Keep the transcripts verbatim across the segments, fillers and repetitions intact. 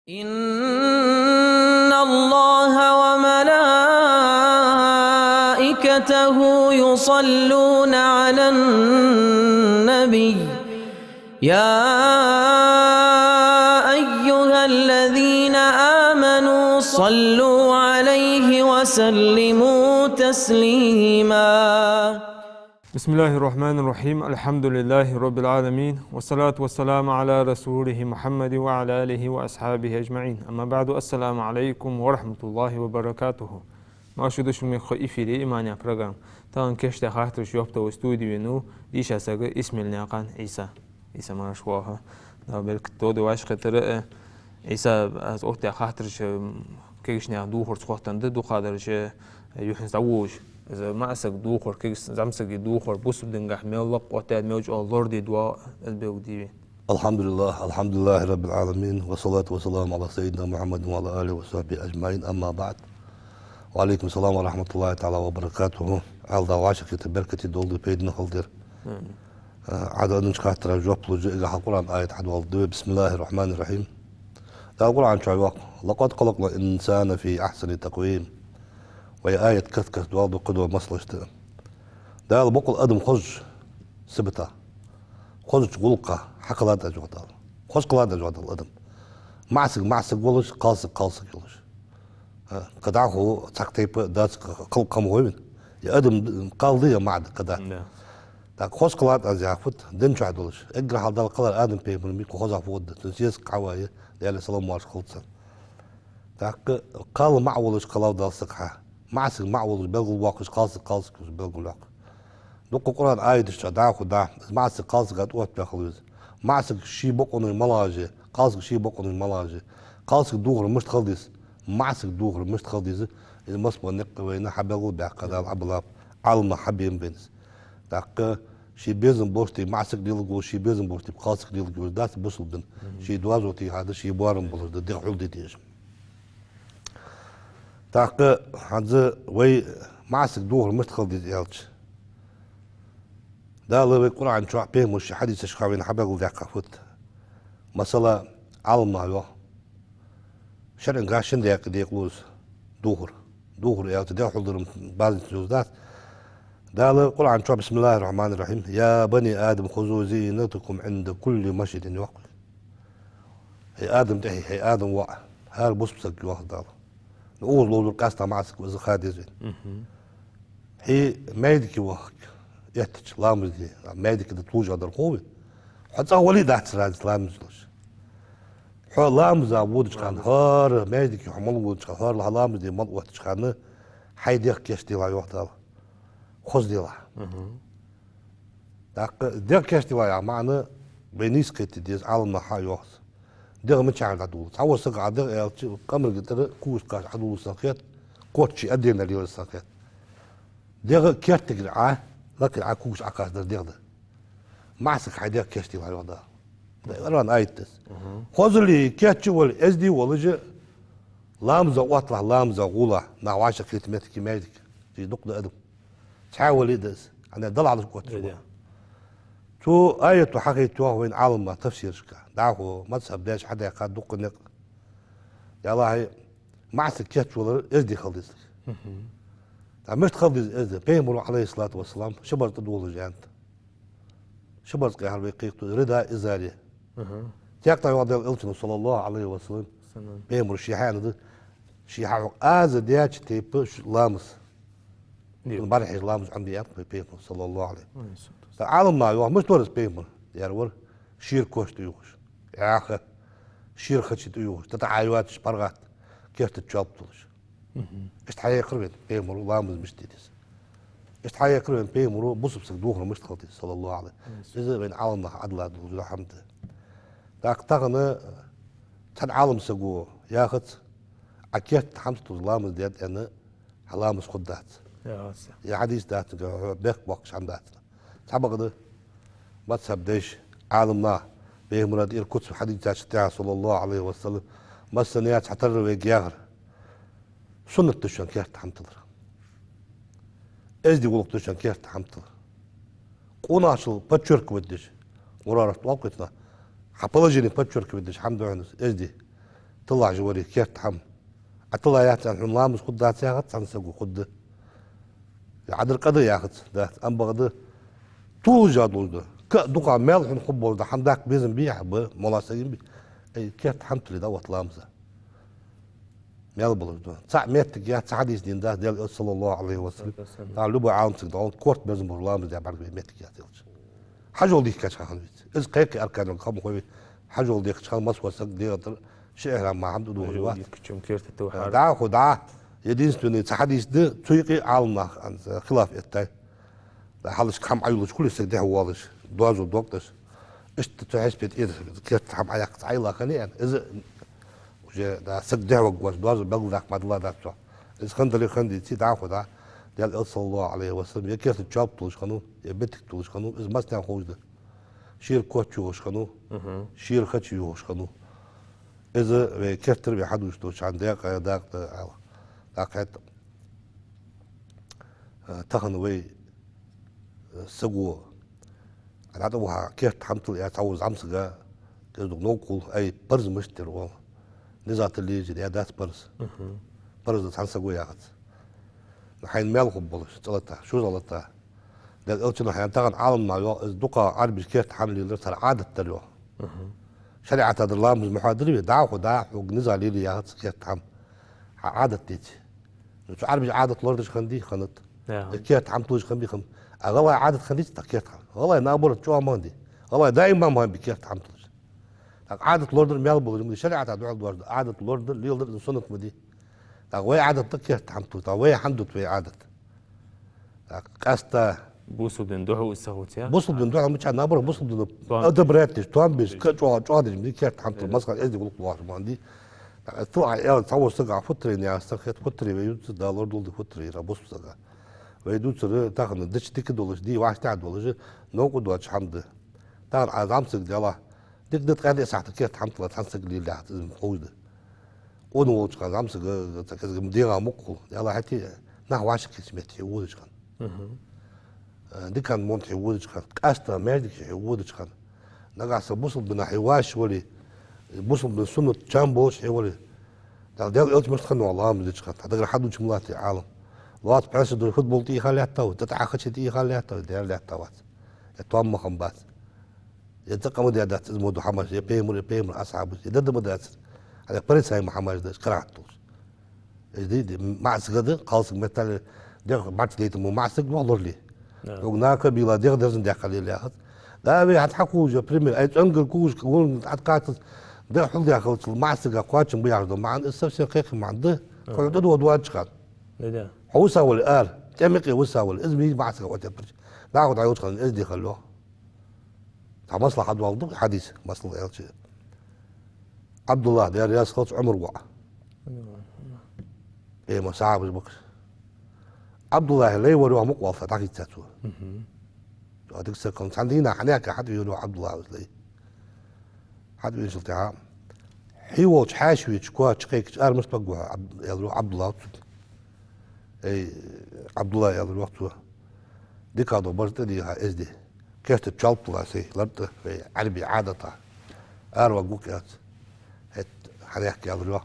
إن الله وملائكته يصلون على النبي، يا أيها الذين آمنوا صلوا عليه وسلموا تسليما. بسم الله الرحمن الرحيم. الحمد لله رب العالمين. والصلاة والسلام على رسوله محمد وعلى آله وأصحابه أجمعين. أما بعد. السلام عليكم ورحمة الله وبركاته. Марша доагӀалда шо, мехкахой, эфире «Иман» яха программа. Тахан кийчдаь хаттарашта жоп дала студе венав дийша саг Исмаилнаькъан Ӏийса. Ӏийса, марша воагӀалва. Дала беркат долда вай вӀашагӀкхетар. Э, Ӏийса, аз оттадаь хаттараш, м, кагийча наьха духьалца хоттаденна да, дукхагӀдараш, э, юххьанца дӀаволалуш. Из маӀа сага духьал, кагийча зӀамсага духьал, бусалба дингахьа мел лакха оттадаьд, мел чӀоагӀа лорадергда, из белгалде вай. الحمد لله، الحمد لله رب العالمين، والصلاة والسلام على سيدنا محمد وعلى آله وصحبه أجمعين، أما بعد. وعليكم السلام ورحمة الله تعالى وبركاته. Ӏаьла Дала вӀашагӀкхетар беркате долда, пайдане хилда ер. Амин. Э, Ӏа деннача хаттара жоп луш, эггара хьалха Къуръан аят хьадоаладу вай. بسم الله الرحمن الرحيم. Дала Къуръан чу йоах: «لقد خلقنا الإنسان في أحسن تقويم». Вай аят каст-каста доаладу кхыдола масалашта. Дала бокъонца адам хозача сибата, хозача гӀулакха хьакхеллад аз, йоах Дала. Хоза кхеллад аз, йоах Дала, адам. МаӀа саг маӀа саг волаш, кхалсаг кхалсаг йолаш. А, кхы дӀахо цхьаккха тайпа дац, кхы халкъ хӀама ховш ва. Е адам кхалда, е маӀа да, кхы дац. Да. ТӀаккха хоза кхеллад аз яхар фуд, дин чу долаш. Эггара хьалха Дала кхеллар Адам пайхамар ва, кхы хоза фу да, цун сесаг Хьава я, Даьла салам-моаршал хилда цунна. ТӀаккха кхалла маӀа волаш кхеллав Дала саг хьа. МаӀа саг маӀа волаш белгалвоаккхаш, кхалсаг кхалсаг волаш белгалвоаккх. Дукха Къуръан аяташ чу дӀахо да, из маӀа саг кхалсага тӀа оттабаь хила веза. МаӀа сага ший бокъонаш малагӀаш я, кхалсага ший бокъонаш малагӀаш я. Кхалсага духьал мишта хила деза, маӀа сага духьал мишта хила деза, из массаболча наькъа вайна хьабелгалбаьккха Дала Ӏабалаб, Ӏаламнаха хьабена ба из. ТӀаккха ший безам болаш тайпара маӀа саг леладергволаш, ший безам болаш тайпара кхалсаг леладергволаш дац бусалба дин. Мгм. Ший доазув тӀа хьада, ший боарам болаш да, дегӀ хьулдеш. ТӀаккха хӀанз вай маӀа сага духьал мишта хила деза аьлча, Дала вай Къуръан чу, пайхамара ший хьадисашка вайна хьабелгалдаьккха фуд. Масала, Ӏаламнаха йоах, шарӀагахьа шин даькъе декъалу из духьал. Духьал аьлча, дегӀ хьулдар базанца юз дац. Дала Къуръан чу: بسم الله الرحمن الرحيم. يا بني آدم خذوا زينتكم عند كل مسجد, йоах. ХӀай Адам тӀехье, хӀай Адам воӀ, хӀара бусалба саг, йоах Дала. Ну, укхаза ловзар къаьстта маӀа саг ва, из ха деза вайна. Мгм. Хьо маьждиге вахар эттача ламаз де, маьждиге да тулжа дар хов вайна. Хьо цӀагӀа вале а дац разница ламаз луш. Хьо ламаза водача хана, хӀара маьждиге хьо мала водача хана, хӀара хьо ламаз де мала оттача хана, хьай дегӀ кийчделахь, йоах Дала. Хоза делахь. Мгм. ТӀаккха дегӀ кийчделахь яха маӀан вай нийса кхетаде деза, Ӏаламнаха хьа йоах из. ДегӀ мичахьара дӀадоладу? Цхьаволча сага Ӏа дегӀ аьлча, къамарга тӀара кукаш кхача Ӏадоладу санна хет, коччий отдельно лелаш санна хет. ДегӀ кертагара Ӏа, лакхера Ӏа кукаш Ӏакхачадар дегӀ да. МаӀа сага хьай дегӀ кийчделахь, йоах Дала. Къуръан аят да из. Мгм. Хоза вале, кийча вале, эздий волаш, ламаза отталахь, ламаза гӀолахь, наха вӀашагӀкхета моттиг я маьждиг. Из дукха да адам. Цхьаь вале а да из, хӀана аьлча Далла хьалхашка отташ ва. Цу аято хьахайт йоах вайна Ӏаламнаха тафсирашка. ДӀахо мазхӀаб даьча хьадаьккха дукха никъ. Ялахьа, маӀа саг кийчвалар эздий хила деза. Мгм. ТӀаккха мишта хила деза эздий? Пайхамара, عليه الصلاة والسلام, ши барзкъа долаш аьннад. Ши барзкъа яхар вай кхетаду, ридаъ, изар. Мгм. Текъа тӀа йоах Даьла Элчано, صلى الله عليه وسلم. Салам. Пайхамара ше хьааьннад, ше хьахьокх аз даьча тайпара ш-, ламаз. Дий. Цун бӀарахьежа ламаз Ӏомаде аьннад вай Пайхамара, صلى الله عليه. Алейхи салату вассалам. ТӀаккха Ӏаламнаха йоах, мишта вар из Пайхамар? Ер вар шера кошта тӀаювхаш, яха, шера хачи тӀаювхаш, тӀатӀа Ӏайоацаш паргӀата, керта чоалба туллаш. Мгм. Иштта хьаекхар вайна Пайхамара ламаз мишта де деза. Иштта хьаекхар вайна Пайхамара бусалба сага духьал мишта хила деза, صلى الله عليه. Мгм. Из вайна Ӏаламнаха Ӏадала долаш дола хӀама да. ТӀаккха тахан цхьан Ӏаламсаго яхац, Ӏа керта хӀамаш туллаш ламаз даьд аьнна, хьа ламаз хургдац. Яхац. Е хьадис дац, хьо бехк боаккхаш хӀама дац. Цхьабакъда, мазхӀаб дайша, Ӏаламнаха, Пайхамара тӀера куц хьадис даьчул тӀехьагӀа, صلى الله عليه وسلم, массане а цхьатарра вайга яхар: суннат да шоана керта хӀама туллар. Эздий гӀулакх да шоана керта хӀама туллар. Къонахчал подчеркивать деш, гӀурарашта оал-кх цунах, хьа положени подчеркивать деш хӀама да хьона из, эздий. тилла хьажа варе керта хӀама. Ӏа тилла яц аьнна, хьона ламаз хургдац яхац цхьан саго, хургда. Ӏа дар къа да яхац, дац, ам бакъда тулуш а долаш да. Ка дукха мел хьона хургболаш да хӀама даккха безам бий хьа, ба, моллагӀа сагийна бий. Ай, керта хӀама тилле дӀаотт ламаза. Мел болаш да. Цхьа моттиг яц, цхьа хьадис дийна дац Даьла Элчано, صلى الله عليه وسلم. Нагахь любой Ӏалам саг дӀаотт, корта безам болаш ламаз даь бӀаргавайна моттиг яц Элча. Хьажол дихкача хана виц. Из кхайкхи арканал кхамхой, хьажол дихкача хана масса саг дегӀа тӀара ши ихьрам мара хӀама тӀадувхаш вац. Хьажол дихкача керта тӀа вахар. ДӀахо, да. Единственный цхьа хьадис да, цу юкъе Ӏаламнаха хилаф эттай. Да, хьалхашка хӀама Ӏойиллача хулий саг дехьа воалаш, доазув доккхаш. Иштта цу хьисапе тӀера керта хӀама Ӏояккха Ӏайилла хиннай аьнна. Из уже, да, саг дехьа ваггаш, доазув белгалдаккха мара дилла дац цо. Из хинна дале а хинна деций, дӀахо, да, Даьла Элча, صلى الله عليه وسلم, е керта чоалба туллаш хиннав, е битак туллаш хиннав, из массанена ховш да. Шера коча ювхаш хиннав, шера хача ювхаш хиннав. Из вай кертара вай хьадувцаш долча хана декъа, дакъа, ала. ТӀаккха хӀаьта, э, тахан вай, э, саго, дӀатӀаваха керта хӀама тилла аьнна цхьавола зӀамсага, кӀезига новкъа хул, ай, парз мишта да ер, оал. Низа тилла езар, е дац парз. Парз да цхьан саго яхац. Хьайна мел хургболаш, цӀа лата, шозза лата. Даьла Элчано хьайна тахан Ӏаламнаха йоах, из дукха Ӏарбаша керта хӀама лелар цар Ӏадат дар йоах. ШариӀата дар ламаз ма хьоадир вай, дӀахо, да, хьога низа лелае яхац керта хӀама. Хьа Ӏадат деце. Ну, цу Ӏарбаша Ӏадат лорадеш хиннадий, хиннад. Э, керта хӀама туллаш хиннабий, хиннаб. А гӀалгӀай Ӏадат хиннадеций тха керта хӀама? ГӀалгӀай, наоборот, чӀоагӀа ма хиннадий. ГӀалгӀай даим ма хиннабий керта хӀама туллаш. ТӀаккха Ӏадат лорадар мел болаш ма дий, шариӀата духьал доацаш да, Ӏадат лорадар, леладар, из суннат ма дий. ТӀаккха вай Ӏадат да керта хӀама тилла, тӀаккха вай хӀана дут вай Ӏадат? ТӀаккха къаьстта бусалба дина духьал из ца хувцаш, бусалба дина духьал мичахьа, наоборот, бусалба дина одобрять деш, тоам беш, кхы а чӀоагӀа, чӀоагӀа деш ма дий керта хӀама тилла, масала, эздий гӀулакх лоацаш ма дий. ТӀаккха из тилла Ӏа аьлча, цхьаволча сага футтарена яхаш ца хет, футтарий вай ювцац, Дала лорадолда футтарий, бусалба сага. Вай дувцар тахан дича дика долаш, дий вӀаштӀехьа долаш, новкъа доацача хӀама да. Тахан Ӏа зӀамсаг, Даьллахь, дика да ткъаь диъ сахьат керта хӀама тилла цхьан сага лелаяхац, из ма ховш да. Къона волча хана зӀамсага, цхьа кӀезига ма дегӀа мукъа хул. Даьллахь, хӀаьта нах вӀашагӀкхийтача метте хьо водача хана. Э, дикан монта хьо водача хана, къаьстта маьждиге хьо водача хана. Нагахьа санна бусалба дина хьо вӀаший вале, бусалба дина суннат чам болаш хьо вале. Даьла, Даьла Элча мишта хиннав ламаз деча хана, хьа дагара хьадувцаш ма латтий Ӏалам. Лоаца пхьоса ду, футбол тӀехьа лаьттав, тӀатӀа хача тӀехьа лаьттав, дера лаьттавац. Е тоам ма хиннабац. Е цӀаккха ма даьдац из мо дола хӀамаш, е пайхамара, е пайхамара асхьабаша, е дада ма дацар. Хьалха порицаемо хӀамаш да уж, карахьат долаш. Из дий, дий, маӀа саг да, кхалсаг меттел дегӀ бӀарчча дайта мо маӀа саг ваха лорале. Хьога наха бийла дегӀ дерзан даьккха лелаяхац. Да, вай хьа хьакхувш, пример, ай цӀенгара кхувш, гулан Ӏаткхаччалца дегӀ хьулдаь хилча маӀа сага кхоачам ба яхаш дола маӀан, из совсем кхайкхий маӀан да. Хьо тӀадувха доацача хана. Хьо вусавале ара, тӀем юкъе вусавале, из мий маӀа сага Ӏотеппарча. ДӀахо дӀайолча хана эздий хила йоах. Цхьа масала хьадоаладу хьадис, масала аьлча. Ӏабдуллахь, Даьла раьза хилва цунна, Ӏумара воӀ. Э, ма сахьабаш ба-кх уж. Ӏабдуллахьа лай вар йоах мукъа валлалца, дӀахийца цо. Цо дика саг хиннав. Цхьан дийнахьа хьанехк хьатӀавенав йоах Ӏабдуллахьа из лай. ХьатӀавеначул тӀехьагӀа, хьо волча хьаьша веча, коа чукхайкача, ара мишта варгва хьо, Ӏабд-, аьлар йоах Ӏабдуллахьа цунга. Эй, Ӏабдуллахь, аьлар йоах цо, дикагӀдола барзкъа тӀадийха, эздий. Керта чоалба тилла сай, лар тӀа, вай Ӏарбий Ӏадата. Араваргва-кх аз. ХӀаьта хьанехк, аьлар йоах,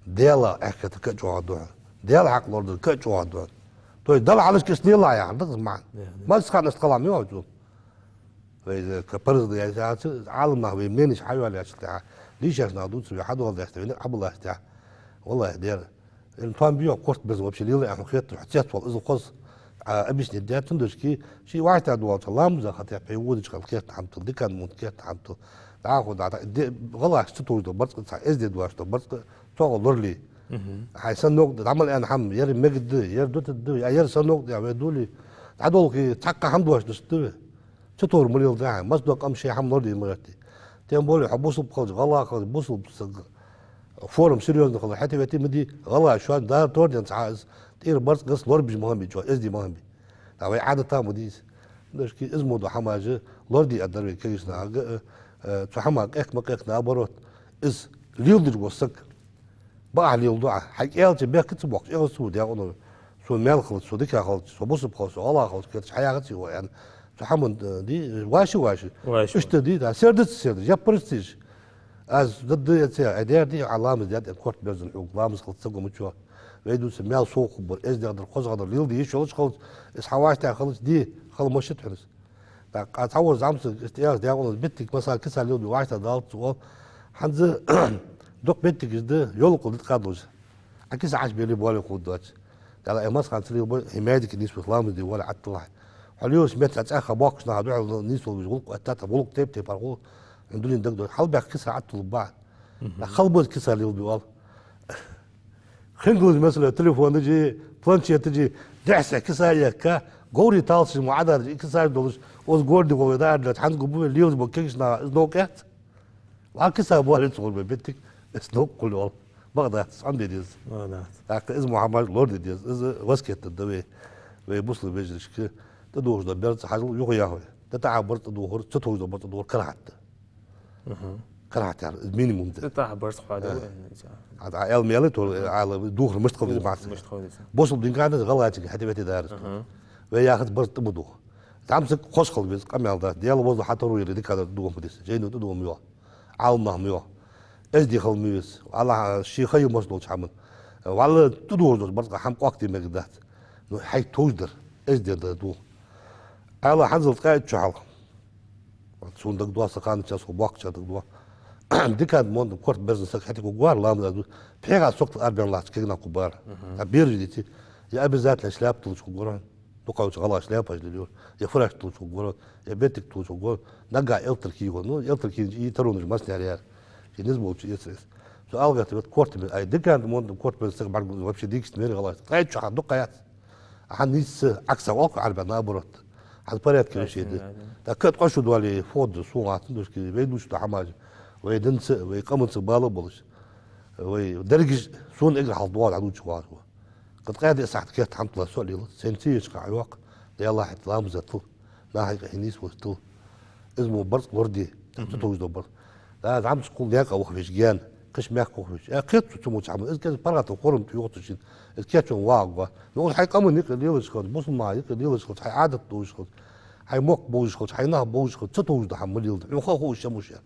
Даьла аьхката кхы а чӀоагӀа да хьона. Даьла хьакъ лорадар кхы а чӀоагӀа да хьона. То есть Далла хьалхашка иштта лелалахь яхар да-кх из маӀан. Массахана иштта хила ма йоагӀий цо. Вай, э, ка парз да яхача, Ӏаламнаха вай мненеш хьайоалаяьчул тӀехьагӀа, дийшача наха дувцар вай хьадоаладаьчул тӀехьагӀа, вай никъ Ӏобиллачул тӀехьагӀа, валлахӀи, дера. Или тоам бий-кх корта безам вообще лелае аьнна хьона хетар, хьо цецвала, из хоза, а, объяснить даь, цудухьа ший вӀаштӀехьа доаллача ламаза хатӀа пхье водача хана керта хӀама тилла, дикан монта керта хӀама тилла. ДӀахо, дӀа, дӀа, де, гӀалгӀашта ца товш дола барзкъа, цхьа эздий доацаш дола барзкъа, цогӀа лорале. Хьай санна новкъа да, дӀа мел аьнна хӀама, ер мегаргда, ер дутаргда, а ер санна новкъа да, вай дуле. ДӀадолхе, цхьаккха хӀама доацаш дусаргда вай. Цу товр ма леладе хьай, массадола къам шоай хӀама лораде ма гӀерте. Тем более хьо бусалба хилча, гӀалгӀа хилча, бусалба саг форма серьёзна хилар хьатӀаветта ма дий, гӀалгӀай шоана дара товр денна цхьа из тӀера барзкъа гӀас лорабеш ма хиннабий чӀоагӀа, эздий ма хиннабий. ТӀаккха вай Ӏадата ма дий из. Дашки из мо дола хӀамаш лораде аргдар вай кагийча нахага, э, э, цу хӀаман къехка ма къехка, наоборот, из леладеш вола саг бакъахьа леладу Ӏа. Хьай кӀаьлча бехк ца боаккхаш, эгӀаз ца ву даькъала. Со маьл хилча, со дика хилча, со бусалба хилча, со гӀалгӀа хилча, керташ хьаяхац йоах аьнна. Цу хӀаман, э, дий, вӀаши, вӀаши. ВӀаши. Иштта дий, да, сердце, сердце, яппараш ца еш. Аз дадда яц, ай дер ди, а ламаз дед, эн корта берзан хьога, ламаз хилац ца гумачо. Вай дувца маьл сов хургбар, эздий дар, хозагӀа дар, леладе йиш йолаш хилац, из хьа вӀаштӀехьа хилац, де, хила мишта хьона из. ТӀаккха цхьавола зӀамсаг, из тӀехьа дагӀаназ биттиг, масала, киса леладе вӀаштӀехьа далац цо. ХӀанз дукха биттигаш да, йолакхал дитка долаш. Ӏа киса Ӏаш бели боли худдоч. Дала ай масхан ца лелабой, хӀимаьдика нийсвеш ламаз де вала Ӏатталахь. Хьо лелаш мет а цӀаьхха боккхаш наха духьал нийсвала виж гӀулакх, аттата гӀулакх теп-тепар хул, дунен даг дой. Хьалбаьхка киса Ӏатталу баӀ. Мгм. Халбаз киса лелабе вала. Хингалаш, масала, телефонажи, планшетажи, дехьса киса яхка, говри талсажи ма Ӏадаржи, и кисаж долаш, оз горди гӀоле да ардлац, хӀанз гу буве лелаш бо кегаш наха, из новкъ яц. Ва киса боале цу гӀурбе биттиг, эс доккхул йол. Бакъ дац, цӀан бе деза. Бакъ дац. ТӀаккха из мо хӀамаш лораде деза, из васкет да вай, вай бусалба вежарашка, тӀадувхаш дола берза хьажал юха яхаве. ТӀатаӀа барзкъа дувхар, ца товш дола барзкъа дувхар карахьат да. Мгм. Карахьат яр, из минимум да. ТӀатаӀа барзкъа хьоаде. Э. Вай, ца. Ӏа, Ӏа эл меле тор, Мгм. Ӏа ала дувхар мишта хила деза Дувхар махса. Мишта хила деза. Бусалба динга хӀанз гӀалгӀачунга хьатӀавете дарас. Мгм. Вай яхац барзкъа тӀа ма дувха. ЗӀамсаг хоза хила веза, къамаьл дац. Даьла возал хьатӀару яр дика дар дувха ма деза. Жайно тӀадувха ма йоагӀа. Ӏалам нах ма йоагӀа. Эздий хила ма веза. Аллахь ший ха я мос долча хӀаман. Валла тӀадувхаш дола барзкъа хӀама кхоккхаде мегаргдац. Ну, хьайга товш дар, эздий дар дувха. Ӏала хӀанзал ткъаь итт шу хьалха. Сона дагадоагӀа, са кхаьннача, со боккхача дагадоагӀа. Декада-монада корта берзан саг хьатӀа гугвар, ламаз аз ду. ПхьегӀа сокта арбен лахьча кегнакх губар. Мгм. А бераш дити, я обязательно шляпа туллаш гугвар. ДукхагӀча гӀалгӀаша шляпаш лелайора, я фуражка туллаш гугвар, я беттиг туллаш гугвар. Нагахь элтар кийгӀо. Ну, элтар кийнача и таронаш маснер яр. Ши низ болча эцрес. Со алгӀа тӀа вет корта бе, ай, декада-монада корта берзан саг бӀаргагу вообще дикача мери гӀалгӀаша. Ткъаь итт шу хьа дукха яц. А хӀанз нийсса Ӏакса волку Ӏарбаьнна наоборот. ХӀанз порядке веший да. Ай, да. ТӀаккха кхы а ткъо шу доале, фу да, сона гӀаттан душки, вай дувцаш дола хӀамаш, вай динца, вай къаманца бала болаш. Вай дерригаш сона эггара хьалха доагӀа дӀадувцаш вагӀаш ва. Кхы ткъаь диъ сахьат керта хӀама тилла со а лелац, сайна ца еча кхы Ӏайоакх, Даьлахьа, ламаз а тилла, наха юкъе хьо нийсвалаш тилла. Из мо барзкъа лораде, тӀаккха Мгм. товш дола барзкъа. Да, зӀамсаг кхул наькъа ваха веш гаьна, кхыча мехка ваха веш. Э, кхет цу, цу мо чу хӀама. Из кӀезига паргӀато корам тӀа йоху цу шин. Из кечвенна вагӀа гва. Ну, хьай къаман юкъе лелаш хилча, бусалба наха юкъе лелаш хилча, хьай Ӏадат долаш хилча, хьай мохк болаш хилча, хьай нах болаш хилча, ца товш дола хӀама ма леладе. Хьона ха ховш ша муш яр.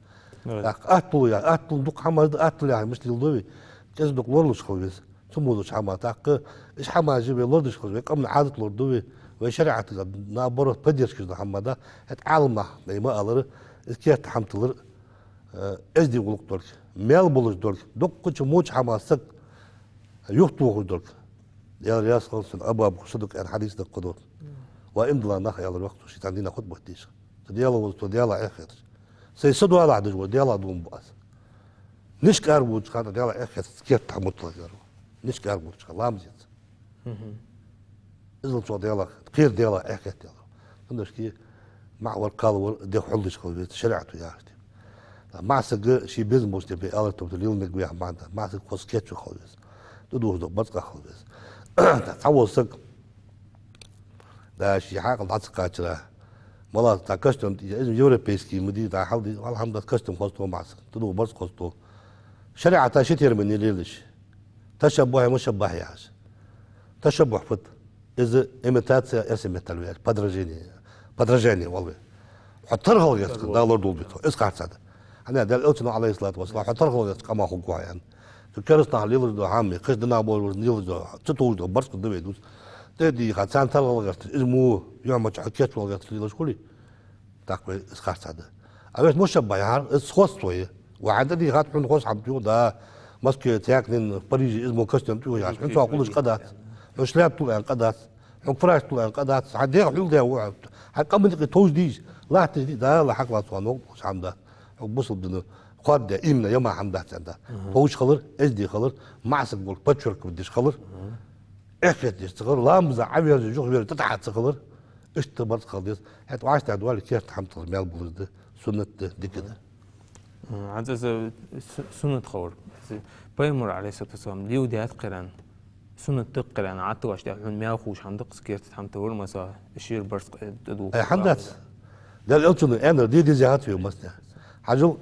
Ой. ТӀаккха атталу я, атталу дукха хӀамаш да, атталу я, хьай мишта леладу вай. КӀезига дукха лоралуш хила веза. Цу мозача хӀама тӀаккха, иш хӀамаш вай лорадеш хилча, вай къаман Ӏадат лораду вай, вай шариӀатага, наоборот, поддержка еш дола хӀама да. ХӀаьта Ӏалам наха, вай ма аллара, из керта хӀама тиллар, э, эздий гӀулакх долга, маьл болаш долга, дуккхача моча хӀама саг юхатохаш долга. Даьла раьза хилва цунна, Абу Бакр Сиддикъ аьнна хьадис да кхыдола. Ва иман дилла нах, аьлар йоах цо, ший цхьан дийнахьа хутбат дийша. Цу Даьла веза, цу Даьлах эхь хеташ. Сай са доалахь деш вола Даьлах дув ма бу аз. Нишка ара бувцача хана Даьлах эхь хетац, керта хӀама тилла яр. Нишка ара бувцача хана ламаз яц. Мгм. Иззал чӀоагӀа Даьлах, кхера Даьлах эхь хет яр. Цудухьа маӀа вар, кхалла вар, дегӀ хьулдеш хила веза, шариӀато яхар тӀа. МаӀа сага ший безам болча тайпара алар тоба лела мегаргва яха маӀан да. МаӀа саг хоза кечвенна хила веза. ТӀадувхаш дола барзкъа хила веза. Цхьавола саг, да, ший хьаькъал дӀа ца кхачара. Мала, тӀа костюм, из европейский ма дий, тӀа хьал дий, алхьамдулиллахӀ, костюм хоза тоху маӀа сага, тӀадувхаш барзкъа хоза тоху. ШариӀата ши термин лелаш. Ташаббухь, мушаббахь яхаш. Ташаббухь фуд? Из имитация, эрсий меттала веар, подражение. Подражание оал вай. Хьо тархалла гӀерташ, Дала лорадолда вай тхо, из харцахьа да. ХӀана аьлча Даьла Элчано, Ӏалайхи ссалату вассалам, хьо тархалла гӀерташ къаман хургва хьо аьнна. Цу керастанаха лелаш дола хӀама, кхыча динах болаш варна лелаш дола, ца товш дола барзкъа да вай дувц. ТӀадийха, царна тархалла гӀерташ, из мо юхьмаьча хьо кечвалла гӀерташ лелаш хуле, тӀаккха вай из харцахьа да. А вай мушаббахь яхар, из сходство я. Ва хьайна тӀадийхад, хьона хоза хӀама тӀаювха, да, Москве цхьаькханен, Париже из мо костюм тӀаювха яхаш, хьона цох хулаш къа дац. Хьона шляпа тулла аьнна къа дац. Хьона фуражка тулла аьнна къа дац. Хьай дегӀ хьулдаь ва хьо. Хьай къаман юкъе товш дийша, латташ дий, Дала хьакъ лаца ван новкъа долаш хӀама дац. Хьо бусалба дина кхоаддаь, именно яма хӀама дац аьнна да. Мгм. Товш хилар, эздий хилар, маӀа саг волга подчеркивать деш хилар. Мгм. Эхь хеташ ца хилар, ламаза Ӏаверза, юхаверза, тӀатаӀа ца хилар. Иштта барзкъа хила деза. ХӀаьта вӀаштӀехьа доале керта хӀама тилла маьл болаш да, суннат да, дика да. М, хӀанз из, э, су-, суннат хилар. Из Пайхамара, Ӏалайхи ссалату вассалам, леладаьд кхеран, суннат да кхеран, Ӏатталаш да, хьона маьл ховш хӀама да-кх из керта хӀама тилар, масала, шера барзкъа, э, тӀадувхар. Э, хӀама дац. Даьла Элчано аьннар де деза яхац вай массане. Хьажал,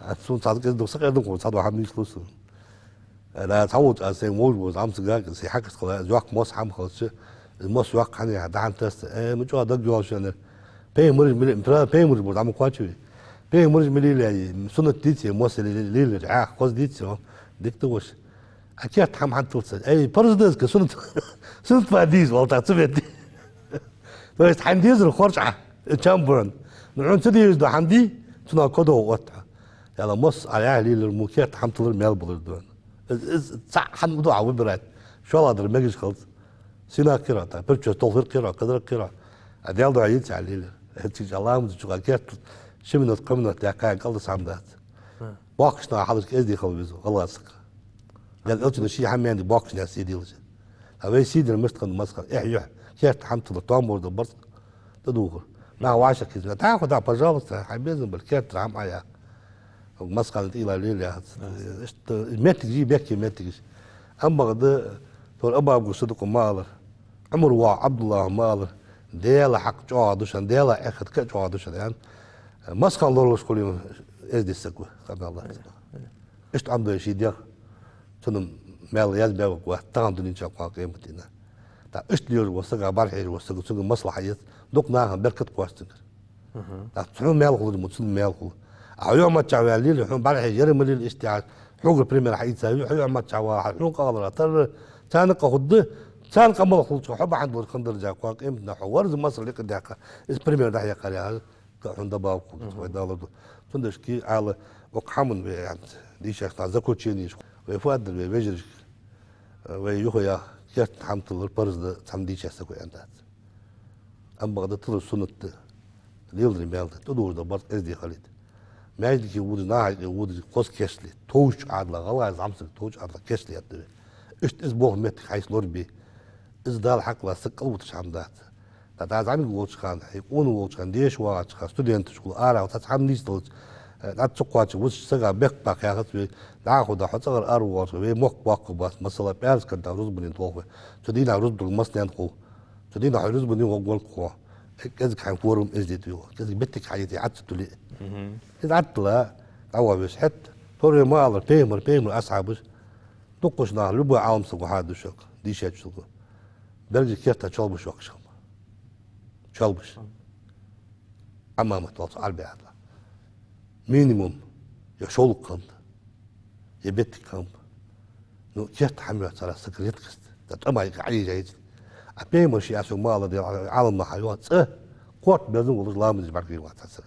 а, сона цхьа кӀезига дукха са къердам хул, цхьа дола хӀама нийслу сона. Э, да, цхьаволча аз сайна вовзаш вола зӀамсагага, сай хьакъаста хила, из йоккха мос хӀама хилча, из мос йоккха хӀана яхар, дӀа-хьа тасса, э, ма чӀоагӀа дагайоал шоана. Пайхамараш мила, пра-, пайхамараш бар дӀа ма кхоачавий. Пайхамараш ма лелаяй, суннат деций, мос ле-, ле-, лелаяр, хьаькъал хоза деций, дика да уж. А керта хӀама хӀана тилла ца? Ай, парз да из-кх, суннат, суннат ма дий из, валлахӀи, цу метте. То есть, хьайна дезар хоржа Ӏа, чам бан. Ну, хьона ца дезаш да хӀама дий, цунах кодо отт хьо. Яла мос а яхь лелаяр мо керта хӀама тиллар маьл болаш да. Из, из цхьа хӀама да Ӏа выбирать. ШоллагӀдар мегаш хилац. Сенах кхийрар, тӀаккха прическа толхар кхийрар, кадар кхийрар. А Даьла духьа йицъяь лелаяр. ХӀанз чу ламаза чу гӀа керта ши минот, кхо минот даьккха кӀалдиса хӀама дац. Боккхийча наха хьалхашка эздий хила веза, гӀалгӀай саг. Даьла элчано ший хӀама яьннай боккхийча наьха сий делаш. А вай сий дар мишта хиннад массахана, эхь-юхь, керта хӀама тиллар, тоам бовргдола барзкъа тӀадувхар. Наха вӀашагӀкхийтта, дӀахо да, пожалуйста, хьай безам бар, керта хӀама Ӏа яха. Массахана тӀа уйла лелаяц. Иштта моттигаш я, бехке моттигаш. Ам бакъда, тхьовра Абабукара Сидикъо ма аллара, Ӏумара воӀа Ӏабдуллахьа ма аллара, Даьла хьакъ чӀоагӀа да шун, Даьла эхарт ка а чӀоагӀа да шун, аьнна. Массахана лоравеш хуле эздий саг ва, къамаьл дац. Иштта Ӏомадаьд ший дегӀ, цунна маьл язбаь вац, тахан дунен чу, кхоана къематдийнахьа. ТӀаккха иштта лелаш вола саг, бӀарахьежаш вола саг, цунгара маслахьат еза, дукха наха беркат кхоач цунгара. ТӀаккха хьона маьл хулаш мо цунна маьл хул. А хьо юхьмарча ваьле лела, хьона бӀарахьежа яр ма лела, иштта яхаш, хьогара пример хьаийца, хьо юхьмарча ваьле, хьона къахьалара тара, царна къа хургда, царна къа мел хулча, хьо бахьан долаш хинна даржа, кхоана къематдийнахьа хьо варза масал ликъа дехка, из пример дӀахьекхар яхаш, хьона дабавкху вай далар ду. Цундашки Ӏала укх хӀаман вай аьнна дийшача наха заключенеш, вай фу аргдар вай вежарашка, вай юха яха, керта хӀама тиллар парз да цхьан дийша саго аьнна дац. Ам бакъда тиллар суннат да, леладар маьл да, тӀадувхаш дола барзкъа эздий хилийта. Маьждиге водаш, наха юкъе водаш, хоза кийчле, товча Ӏадала, гӀалгӀай зӀамсаг товча Ӏадала кийчле еттаве. Иштта из болх моттиг хьайца лорабе. Из Дала хьакъ лаца саг кӀалвуташ хӀама дац. ТӀаккха зӀамига волча хана, хьай къона волча хана, деша вагӀача хана, студенташка, арахьа цхьацца хӀама нийсделча, э, тӀаккха цу кхоача вусача сага бехк баккха яхац вай, дӀахо да хьо цӀагӀара аравоагӀача, вай мохк боккха бац, масала, пӀаьраска дийнахьа рузба дин долх вай. Цу дийнахьа рузба долга массанена хул. Цу дийнахьа хьо рузба дин гӀоргволга хьо. Э, кӀезига хьайна форма эздий тӀавоагӀа. КӀезига беттиг хьаийца, Ӏад ца туле. Из Ӏаттала дӀавоагӀа веза. ХӀаьта тхьовра вай ма аллара, пайхамар, пайхамара асхьабаш дукхача наха, любой Ӏалам саго хьадувц шуга, дийшача саго. Берригаш керта чолбаш йоаккхаш хиннаб. Чолбаш. Ӏамамат оал цох Ӏарбий Ӏадала. Минимум е шовлакх хиннад, е беттиг хиннаб. Ну, керта хӀама йоацаш цар саг редкость. ТӀаккха тӀама юкъе Ӏайижайча. А пайхамара ший асхьабаша ма аллара, Ӏаламнаха йоах, цкъа корта безам волаш ламаз деш бӀаргагургвац цхьа саг.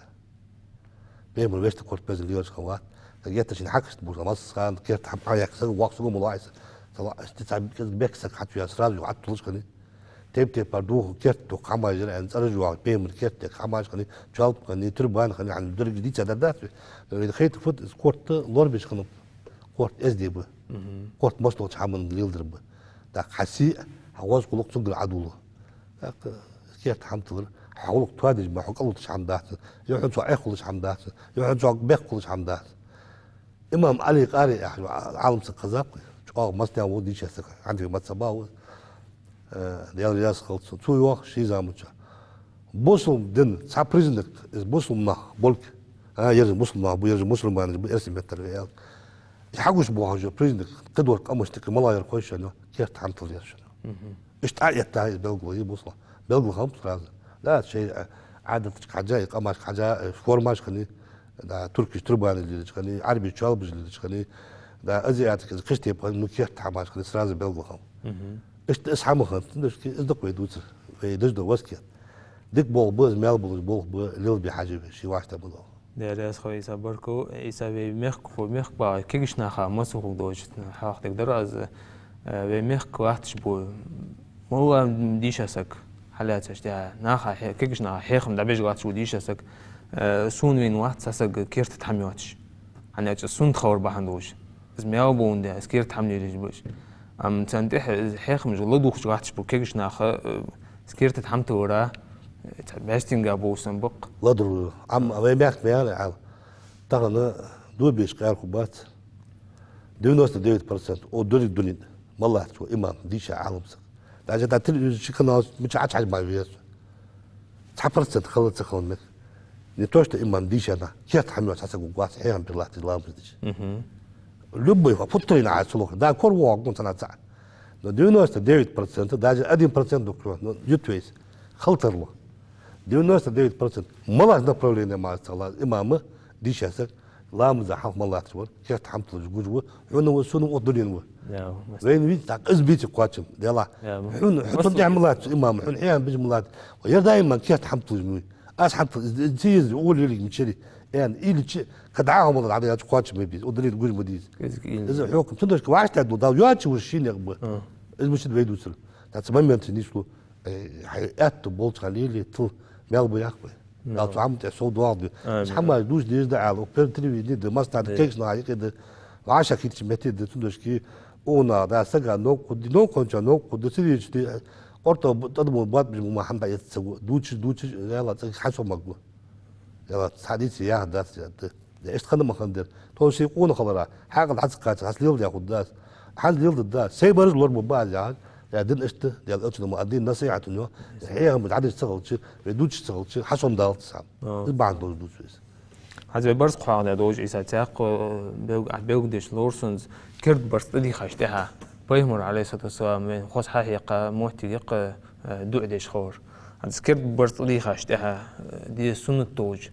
Пайхамар вешта корта безам лелаш хиннавац. Саг еттача шийна хьакъ ишта бувш, масала, керта хӀама Ӏояьккха саг, воккха саг ма вац из. Цхьа ва-, иштта цхьа кӀезига бехк саг хьачувена, сразу йоӀ Ӏаттулаш хиннай. Тайп-тайпара дувха керта дукха хӀамаш яр, аьнна, цӀераш йоагӀа, пайхамара керта дукха хӀамаш хиннай, чалба хиннай, турбан хиннай, хьона деррига дийца дар дац вай. Но вайна хайтар фуд, из корта лорабеш хиннаб, корта эздий ба. Корта массадолча хӀаман леладар ба. ТӀаккха хьа сий, хьа гӀоз гӀулакх цунгара Ӏадувла. ТӀаккха керта хӀама тиллар, хьа гӀулакх тоадеш ма хьо кӀалвуташ хӀама дац, е хьона цох эхь хулаш хӀама дац, е хьона цох бехк хулаш хӀама дац. Имам Ӏали Къари яхаш Ӏалам саг хеза вайна, чӀоагӀа массанена ву дийша саг, хьанфи мазхӀаба ва, э, Даьла раьза хилва цунна. Цо йоах ший заман чу: бусалба дина цхьа признак, из бусалба нах болга. А, ераш бусалба нах ба, ераш мусульманаш ба, эрсий меттала вай аьлча. Из хьагуш бола хьожа признак, кхыдолча къамашта юкъе малагӀа яр хой шоана, керта хӀама тиллар яр шоана. Иштта Ӏоэтта из белгало, из бусалба нах. Белгало хиннаб сразу. Да, шоай, э, Ӏадаташка хьежжа, из къамашка хьежжа, э, формаш хиннай, да, туркаша турбанаш лелаш хиннай, Ӏарбаша чалбаш лелаш хиннай, да, азиаташа из кхыча тайпара хиннай, ну, керта хӀамаш хиннай, сразу белгало хиннаб. Иштта из хӀама хиннад, цудухьа из да-кх вай дувцар, вай деш дола васкет. Дика болх ба из, маьл болаш болх ба, лелабе хьажа вай, ший вӀаштӀехьа ма доагӀа. Даьла раьза хилва, Ӏийса, баркал. Ӏийса, вай мехка, мехка багӀача кегийча наха масса хургдолаш хьоахадергдар аз, э, вай мехка латташ бола малагӀа дийша саг хьалаьцача, наха хье-, кегийча наха хьехам дӀабеш латташ вола дийша саг, э, сона вийна вац цхьа саг керта тӀа хӀама йоацаш. ХӀана аьлча суннат хилар бахьан долаш. Из маьл бола хӀама да, из керта тӀа хӀама лелаеш ба уж. Амма царна тӀехьа из хьехамаш ладувгӀаш латташ бола кегийча наха, э, из керта тӀа хӀама тиллар, э, цхьа бӀаьстенга бола санна ба-кх. ЛадувгӀ. Амма вай мехка ма яьлай хьал. Тахан дув беш къаьркхо бац. Девяносто девять процент укх деррига дунен тӀа мел латтача имам, дийша, Ӏалам саг. Даже тӀа телевизор чу, канал чу мича Ӏочухьажа ма веза. Цхьа процент хила ца хила мег. Не то что имам, дийша нах, керта хӀама йоацаш цхьа саг варгвац, хьехам беш латташ ламаз деш. Любой, футтарийна Ӏа цулух, да, коравоагӀаргва цхьанне цаӀ. Но девяносто девять процент, даже один процент дукха, но ют вайса, хила тарлу. Девяносто девять процент малагӀча направлене мара ца хилла, имама, Дийша саг, ламаза хьалха ма латташ вар, керта хӀама туллаш гуш ва, хьона ва, сона ва, укх дунен ва. Вайна виц, тӀаккха из бийца кхоачам, Даьла. Хьона, хьо цун тӀехьа ма латт, имам, хьона хьехам беш ма латт. Ва ер даим ма керта хӀама туллаш ма вий. Аз хӀама туллаш, из, из ца еза, ола лелийга ма чери. Эн, иличи, кхы дӀахо ма латт, хьада яц кхоачам ма бийца, укх дунен гуш ма дийца. Из хьокхам, цудухьа вӀаштӀехьа дола Дала йоацаш вар шийна ба. Из мишта вай дувцар. ТӀаккха цу моментаца нийслу, э, хьай аьттув болча хана лелае, тыл мел ба яхаш ба. Дала цу хӀаман тӀа сов доагӀа дий. Амин. Из хӀамаш дувца деза да аьле, укх пертари вийна да, массанахьа да, кегийча наха юкъе да, вӀашагӀкхийтача метте да, цудухьа укхунах да, сага новкъа хургда, новкъа хинначоа новкъа хургда, ца дезача ди, орта тӀадам бат бижма хӀама дӀаэца ца го, дувцаш, дувцаш, Даьла, цӀагӀа хьасомаглу. Даьла, цхьа дийца яхар дац, яхар да. Де, иштта хана ма хиннадар. Тхо ший къонах хилара, хьаькъал хьа ца кхачар, хьа леладаь хургдац. Хьа леладергда, сай бараш лорабергба аз, яхаш. Е дин иштта, Даьла элчано ма, ад-дину насихьатун йоах. Хьехам дӀадеш ца хилча, вай дувцаш ца хилча, хьасомадалац цхьа. Из бахьан долаш дувц вай из. ХӀанз вай барзкъа хьоахадаь долаш, Ӏийса, цхьаькха, э, белг-, белгалдеш ловра сона, керда барзкъа тӀадийхача тӀехьа, Пайхамар, Ӏалайхи ссалату вассалам, вайна хоза хьахьекха моттиг я-кх, э, дуӀа деш ховр. ХӀанз керда барзкъа тӀадийхача тӀехьа, э, де суннат долаш,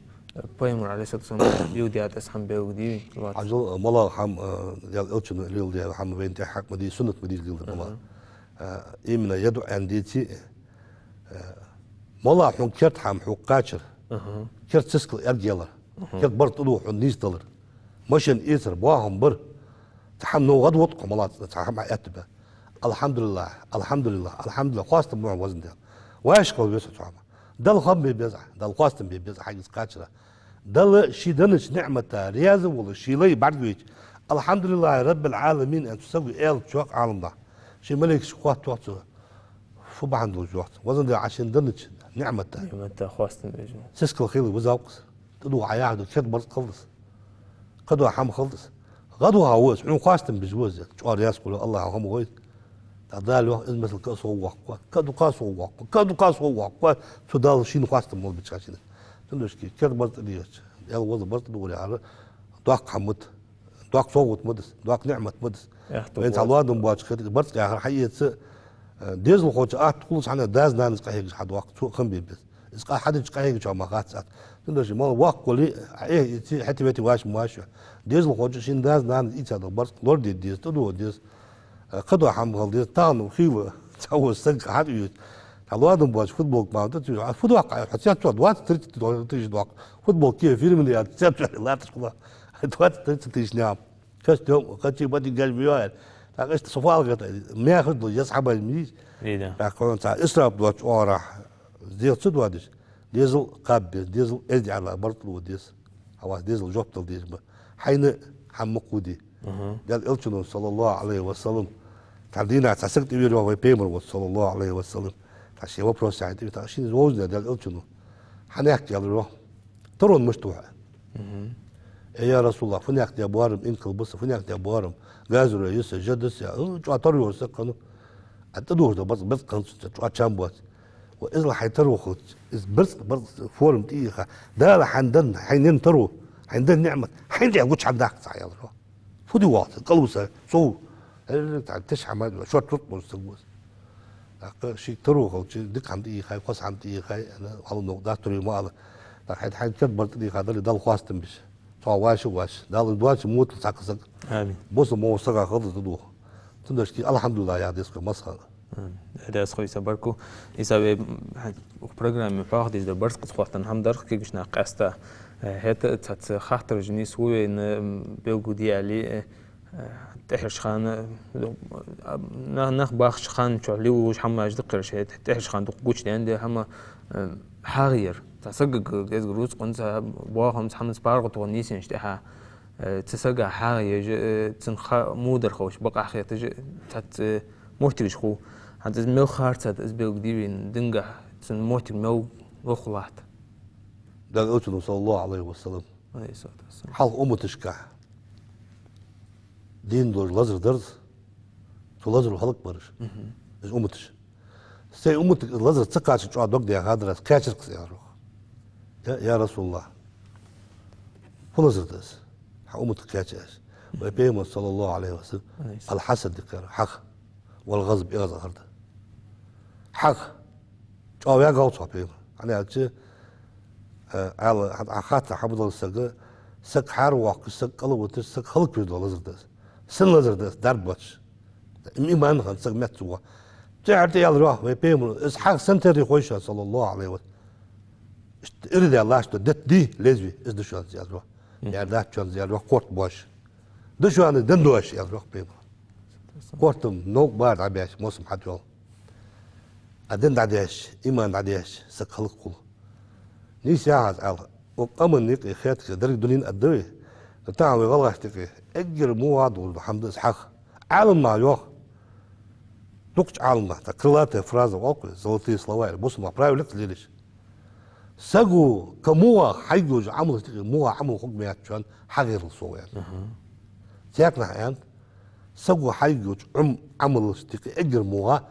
Пайхамар, Ӏалайхи ссалату вассалам, леладаьд из хӀама белгалдий вай? Хьажал, малагӀа хӀама, э, Даьла элчано леладаь хӀама вайна тӀехьа хьакъ ма дий, суннат ма дий леладар малагӀа. Э, именно ер дуӀа аьнна деце, э, малагӀа хьона керда хӀама хьога кхачар, керда сискал эргъялар, керда барзкъа тӀадувха хьона нийсдалар, машен эцар, боахам бар, цхьа хӀама новкъа гӀадвода хьо, малагӀа цхьа хӀама аьттув баь. Алхьамдулиллахь, алхьамдулиллахь, алхьамдулиллахь, хоастам ба хьона, везан Даьла. Вайша хила веза хьо цу хӀамах. Далла хоам бе беза, Далла хоастам бе беза хьайга из кхачара. Дала ший деннача ниӀмата раьза волаш, ший лай бӀаргавайча, «Алхьамдулиллахьи Раббил Ӏаламин», аьнна, цу саго аьлча, йоах Ӏаламнаха, ший малейкашка хоаттайоах цо: «Фу бахьан долаш, — йоах цо, — везан Даьла, Ӏа шийна деннача ниӀмата?» НиӀмата хоастам беш. Сискал хийла визалкъас. ТӀадувха Ӏа яхар да, керда барзкъа хилда из. Кхыдола хӀама хилда из. ГӀадваха ва из, хьона хоастам беш ва из. ЧӀоагӀа раьза хул, Аллахьа хӀама гой. ТӀаккха Дала йоах, из масал кхы а сов воаккх, кхы а дукха сов воаккх, кхы а дукха сов воаккх. Цу Дала шийна хоастам мел бича хьажа шийна. Цудухьа керда барзкъа тӀадийхача, Даьла, веза, барзкъа тӀадувхар яхар доккха хӀама да из. Доккха совгӀат ма да из, доккха ниӀмат ма да из. Вайна цхьа лоадам боацаш хетар, барзкъа яхар хьаэца, э, дезалхочун атта хулаш хьона дас-нанас къахьегаш хьадоаккх, цо а хам бе беза. Из къа-, хьадича къахьегачоа ма хац атта. Цудухьа мала воккха вале а, Ӏе а ийце, хӀаьта-вете вӀаши ма вӀаший. Дезалхочун ший дас-нанас ийца дола барзкъа лораде деза, тӀадувха деза. Э, кхыдола хӀама хила деза, тахан хийла цхьавола саг хьатӀавеча, цхьа лоадам боацаш футболка ма тӀа ца веш, а фу доаккх Ӏа, хьо цецваьлча двадцать-тридцать тысяч доллар тӀа еш доаккх. Футболка, фирменный яц, цецваьлча латташ хул. Двадцать-тридцать тысяч ням. Костюм, кхачи бати гаж био аьле. ТӀаккха иштта со фу ала гӀерт, мехаш долаш, еза хӀамаш ма йий уж. Ий да. ТӀаккха хьона цхьа исраф доацача оагӀорахьа деза ца доадеш, дезал кхаба беза, дезал эздий Ӏаьдала барзкъа тӀадувха деза. Хьавац, дезала жоп дала дезаш ба. Хьайна хӀама ма кхувде. Даьла элчано, саллаллахӀу Ӏалайхи ва саллам, цхьан дийнахьа цхьа саг тӀавера, йоах, вай Пайхамар волча, саллаллахӀу Ӏалайхи ва саллам. Цхьа ший вопрос яхьийта, тӀаккха шийна из вовзийна Даьла элчано: «Хьанехк, — аьлар, йоах, — тарон мишта ва хьа?» «Э, я РасулаллахӀ, фуннехк де боарам инкал ба са, фуннехк де боарам, газуре я са, жа да са, э, чӀоагӀа таро йола саг хиннав. А тӀадувхаш дола барзкъа, барзкъа хиннад цунца, чӀоагӀа чам боаца. Ва иззал хьайна таро хилча, из барзкъа, барзкъа форма тӀаийха, Дала хьайна денна, хьайна енна таро, хьайна денна ниӀмат хьайна тӀа гуча хьадаккха цхьа», — аьлар, йоах. Фу де воалл цун кӀалвиса, сов, э, цхьа тиша хӀама, шорта сурт болаш саг ва из. ТӀаккха шийга таро хилча, дика хӀама тӀаийхай, хоза хӀама тӀаийхай, аьнна, хьалног даттури ма ала. ТӀаккха хьайна, хьайна керда барзкъа тӀаийха дале, Дала хоастам беш. Цхьа вӀаши вӀаши. Дала из доацаш ма вутал цхьаккха саг. Амин. Бусалба сага хилда из тӀадувха. Цудухьа, алхьамдулиллахӀ, яха деза-кх массахана. М, раьза хилва, Ӏийса, баркал. Ӏийса, вай, м, хьа-, укх программе хьоахадеш да барзкъаца хоаттам хӀама дар-кх кегийча наха къаьстта. Э, хӀаьта цхьацца хаттараш нийслу вайна, м, белгалде аьле, э, э, тӀехьарча хана, э, а, на-, нах бахача хана чухь лелаш хӀамаш да-кх ераш, хӀаьта тӀехьарча хана дукха гучадаьнна да хӀама, э, хьагӀ яр. Цхьа сагага, кӀезига рузкъанца, боахамца, хӀаманца паргӀато нийсъеннача тӀехьа, э, цу сага хьагӀ еш, э, цун ха-, мудар ховш, бакъахьа хеташ, цхьацца, э, моттигаш хул. ХӀанз из мел харцад, из белгалде вайна, дингахьа цун моттиг мел лоха латт. Даьла элчано, саллаллахӀу Ӏалайхи ва саллам, Ӏалайхи ссалату вассалам, хьалха умматашка дийна долаш лазар дар из, цу лазаро хӀалакбараш. Мгм. Из умматаш. Сай умматага из лазар ца кхачар чӀоагӀа дог даьхадар аз, кхаьчар-кх из, аьлар, йоах. Я, я РасулаллахӀ, фу лазар да из, хьа умматага кхаьча аьлча? Вай Пайхамара, саллаллахӀу Ӏалайхи ва саллам, Ӏалайхи ссалам, аль-хьасад дика аьлар, хьагӀ, валь-гӀазаб, эгӀазал хӀара да. ХьагӀ. ЧӀоагӀа ваьгӀав цох Пайхамар. ХӀана аьлча, э, ала, хьа-, хьа хатта хьабадала сага, Саг хьаравоаккхаш, саг кӀалвиташ, саг хӀалаквеш дола лазар да из. Сен лазар да из, дарба боацаш. Иман хинна саг меттаца ва. ЦӀихьара тӀа аьлар йоах вай Пайхамара, из хьагӀ сен терра хой шоана, صلى الله عليه وسلم. Иштта ирда лаьш да, детта дий лезвие, из да шоана из, аьлар йоах. Мгм. Яр дац шоана из, аьлар йоах, корта боацаш. Да шоана из, ден доацаш, аьлар йоах Пайхамара. Корта новкъа бӀара дӀабаьш, мосам хьатӀайоал. А дин дӀадаьш, иман дӀадаьш, саг хӀалакхул. Нийса яхаш Ӏала, укх къаман юкъе хетта деррига дунен а да вай, но тахан вай гӀалгӀашта юкъе эггара муха долаш да хӀама да из хьагӀ. Ӏаламнаха йоах. Дукхача Ӏаламнаха, тӀаккха крылатая фраза оал-кх вай, золотые слова, или бусалба наха правило лекхаш лелаш. Саго кхы муха хьайга йолча Ӏамалашта юкъе муха Ӏамал хургьяц шоана, хьагӀ ярал сов, аьнна. Аха. Цхьаькханахьа аьннад, саго хьайга йолча Ӏум-, Ӏамалашта юкъе эггара муха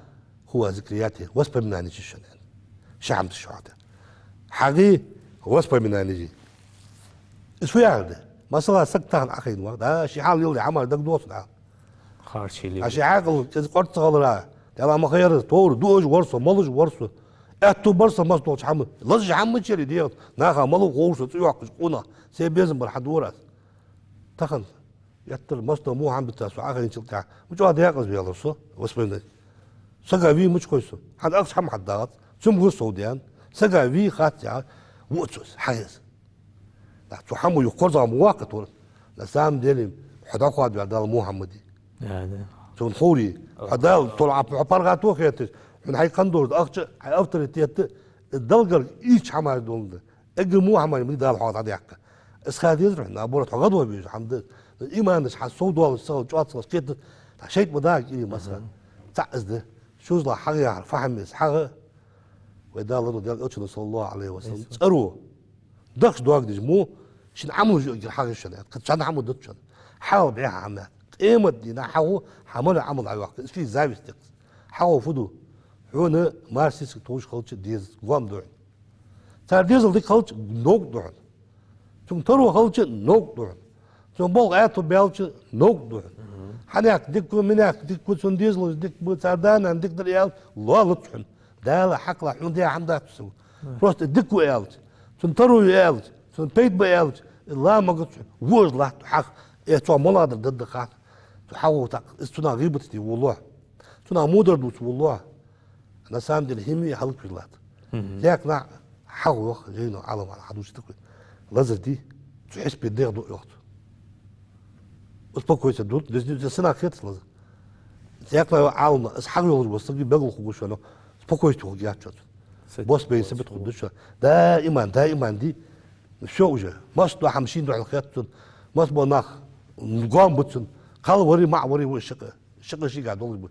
хӀу ва зикриятий, воспоминанеш я шоана, аьнна. Ши хӀама да шоана. ХьагӀий, воспоминанеш. Из фу яхар да? Масала, саг тахан Ӏохайна ва, да, ший хьал леладе хӀама дагадоагӀа цунна. Харцахьа леладе. А ший хьаькъал кӀезига кӀордца хилара, Даьла ма хайра, товр дуаш вар со, молаш вар со. Аьттув бар са массадолча хӀаман. Лазаш хӀама мичара я дегӀаца, наха малав ховш со, цӀи йоаккхаш къонах. Се безам бар хьадора аз. Тахан геттара массадола муха хӀама дитад со Ӏохайначул тӀехьагӀа. Ма чӀоагӀа декъаза ваьлар со, воспоминание. Сага вий мича хой со? ХӀанз ахча хӀама хьадагӀац, цамогаш сов даьнна. Сага вий хац яхар, вуа цо из, хьагӀ я из. Да, цу хӀамо юха корзагӀа ма ваккха тхона. На самом деле, хьо дӀахоадаваьр Дала Мухьаммад я. Да, да. Цунна ховре, хьо Дала, тхона Ӏа, хьо паргӀато хеташ, хьона хьай кхандорда ахча, хьай авторитет, Далла гарга ийрча хӀамаш долаш да. Эггара муха хӀамаш ма дий Дала хьох дӀадаьккха. Из ха дезар хьона, наоборот, хьо гӀадвахе везаш хӀама да из. Иманаш хьа сов долаш, сахал чӀоагӀа ца хилча, кхетац, тӀаккха шайтӀа ма дагӀа кӀира, масала. Мгм. ЦаӀ из да. ШозлагӀа хьагӀ яхар фу хӀама я из, хьагӀ. Вай Дала ланнад Даьла Элчано, صلى الله عليه وسلم, цӀеро дахча доагадеш мо, шийна Ӏамалаш юаргьяр хьагӀ я шоана, аьннад. Кхы цхьанна хӀама дац шоана. ХьагӀал бӀеха хӀама я. Къемата дийнахьа хьагӀо хьа мел Ӏамал Ӏойоаккх. Из ший зависть я-кх. ХьагӀо фу ду? Хьона маьре-сесаг товш хилча дезац, гоама да хьона. Цар дезал дика хилча, новкъа да хьона. Цунга таро хилча, новкъа да хьона. Цунна болх аьттув баьлча, новкъа да хьона. Мгм. Хьанехк дика ва, минехк дика ва, цун дезалаш дика ба, цар да-нана дика дар аьлча, лоалац хьона. Дала хьакъехьа хьона даь хӀама дац цо. Мгм. Просто дика ва аьлча, цунна таро я аьлча, цунна пайда ба аьлча, ла магац хьона. Вож латт хьагӀ, э, цо малагӀдар дергда хатта. Цу хьагӀо тӀаккха, из цунах гӀийбаташ де волалу. Цунах мудар дувца волалу. На самом деле, хӀама вий хьалаквеш латт. Мгм. Цхьаькханахьа хьагӀ йоах, жайно Ӏалам хьадувцаш да-кх вай. Лазар дий, цу хьисапе дегӀ ду йоах цо. Успокоиться ду, дезни, дезни сенах хетац лазар. Цхьаькханахьа йоах Ӏалама, из хьагӀ йолаш вола саг белгала хургва шоана, спокойствие хургьяц шоана. Бос бейна сабит хургда шоана. Даиман, даиман дий, всё уже. Массадола хӀама шийна духьал хет цунна. Массабола нах гоама ба цунна. Кхал варий, маӀа варий, ва шакъа. Шакъа шийгахьа долаш ба.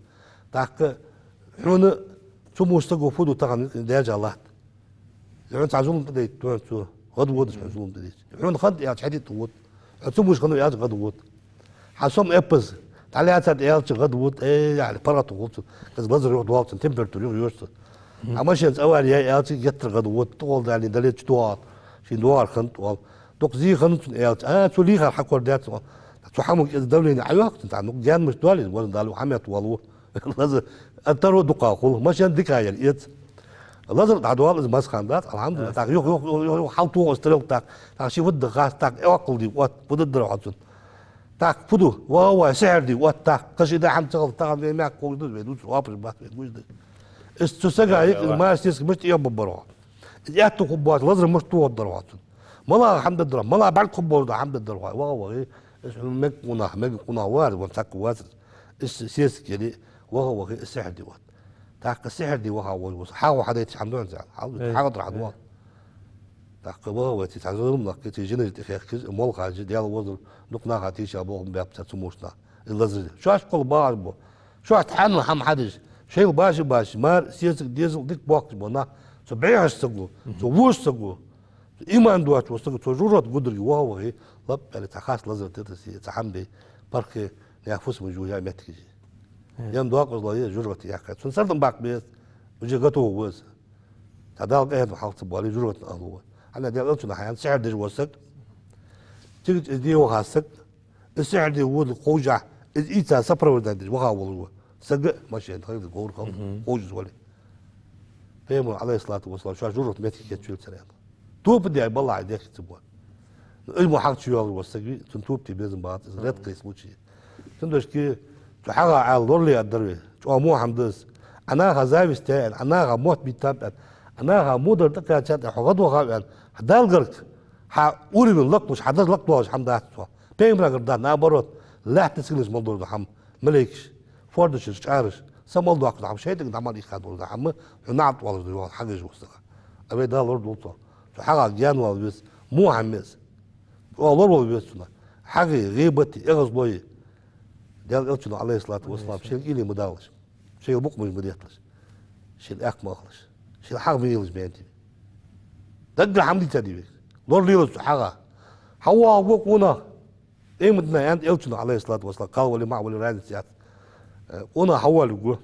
ТӀаккха хьона цу муш саго фу ду тахан даьржа латт. Хьона цхьа зулам тӀадайта хьона цо, гӀадвода хьона зулам тӀадайча. Хьона хиннад аьлча, хьадита гӀод. Хьо цу муш хиннав аьлча, гӀадвода. Хьа сом эппаз дӀалаьцад аьлча, гӀадвода. Э, яхьли, паргӀато хул цунна. Кхы лазар юха доал цунна, температура юха йоаш цунна. Хьа машенаца авари яьй аьлча, геттара гӀадвода. ТӀагӀолла дале, далеча доагӀа. Шийна доагӀар хиннад оал. Дукха зе хиннад цунна аьлча, а, цо лийхар хьакхор дац оал. Цу хӀаман кӀезига давление Ӏойоаккх цунна, цхьа, ну, гаьна мишта доале, варна Дала хӀама тӀа воалл. Лазар, а, таро дукха хул, машен дика яр эца. Лазар дӀадоал, из масса хана дац, алхьамдулиллахӀ. ТӀаккха юха, юха, юха, юха хьалтохаш тӀарел тӀаккха. ТӀаккха ше фу дергда хас, тӀаккха, э, ваккхал дий отт, фу дергдар хьо цунна. ТӀаккха фу ду, ваха, ваха, сихьр дий отт, тӀаккха, кхы ши дай мягкий кховш да, вай дувцар, вапаш бац, вай гуш да. Из цу сага юкъе, маьре-сесаг мишта тӀаоабаргбар хьо. Из аьттув хургбоацаш, лазар мишта тохаргдар хьо цунна. МалагӀа хӀама дергдар хьо, малагӀа бӀарг хургбоацаш дола хӀама дергдар хьо. Ваха, вахе, из хьона мегаргда къонах, мегаргда къонах вар, вон цхьаккха вацар. Из сесаг яле, ваха, вахе, из сихьр дий отт. ТӀаккха сихьр дий ваха волаш ва со. ХьагӀо хьадайташ хӀама да хьона цхьа. Хьал, э, хьагӀ тӀара хьадоагӀа. ТӀаккха ваха вайта цхьа зулам нах, кхы жинаш тӀехьа хехкаш, молхаш, Даьла везар, дукха наха тийша болх баьб цар цу мушта наха. Из лазар. Шоаш кхола багӀаш ба. Шоашта хьанал хӀама хьадеш. Шоайла башха-башха, маьре, сесаг, дезал дика боаккхаш бола нах. Цу бӀехача саго, цу вожача саго, цу иман доацача саго, цу жожагӀате гударгий ваха вахе, лап аьле, цхьа харц лазар тӀа тессе, цхьа хӀама бе, паргӀатий, наьха фусамаш жожа моттигаш я. Э. Ям докъазло я, жожагӀате яьккхай. Цунна сардам баккха беза, уже готов ва из. Цхьа Дала къахетам хьалха ца боале, жожагӀатен ахӀлу ва. ХӀана аьлча Даьла Элчано хьаяьннай, сихьр деш вола саг, цига из де ваха саг, из сихьр де вода кховжахь, из ийца сопровождать деш ваха волаш ва. Саг а, машен а, хӀаьта говр хилда, кховжаш вале. Пайхамара, عليه الصلاة والسلام, шоаш жожагӀате моттиг хетачул царна. Тоба де, баллахь, дехке ца бола. Из мо хьагӀ чу йоагӀаш вола саг вий, цун тоба де безам бац, из редкий случай. Цудухьа цу хьагӀа Ӏаьла лорале аргдар вай, чӀоагӀа во хӀама да из. Ӏа наха зависть яь, Ӏа наха мотт бийтаб аьнна, Ӏа наха мудар тӀакхаьчад аьнна, хьо гӀадвахав аьнна, хьа Далла гарга, хьа уровень лакхлуш, хьа дарж лакхдоалаш хӀама дац цох. Пайхамара гарга дац, наоборот, лаьтта сигалаш мел долаш дола хӀама, малейкаш, фордашераш, чӀараш, са мел доаккхаш дола хӀама, шайтӀага дӀа мел ийха долаш дола хӀама, хьона наӀалт оалаш да йоах хьагӀ еш вола саг. А вай Дала лорадолда цох. Цу хьагӀа гаьнавала веза, во хӀама я из. ЧӀоагӀа лоравала веза цунах. ХьагӀи, гӀийбати, эгӀазлои. Даьла Элчано, Ӏалайхи ссалату вассалам, шийла кӀийле ма далалаш, шийла букъ маж ма детталаш, шийла аькх ма ахалаш, шийла хьагӀ ма елаш, бен тиви. Даггара хӀама дийцад вайга. Лоралелаш цу хьагӀа. ХьавоагӀаргва къонах. Къематдийнахьа аьннад Элчано, Ӏалайхи ссалату вассалам, кхал вале, маӀа вале, разница яц. Э, къонах хьавоалавергва.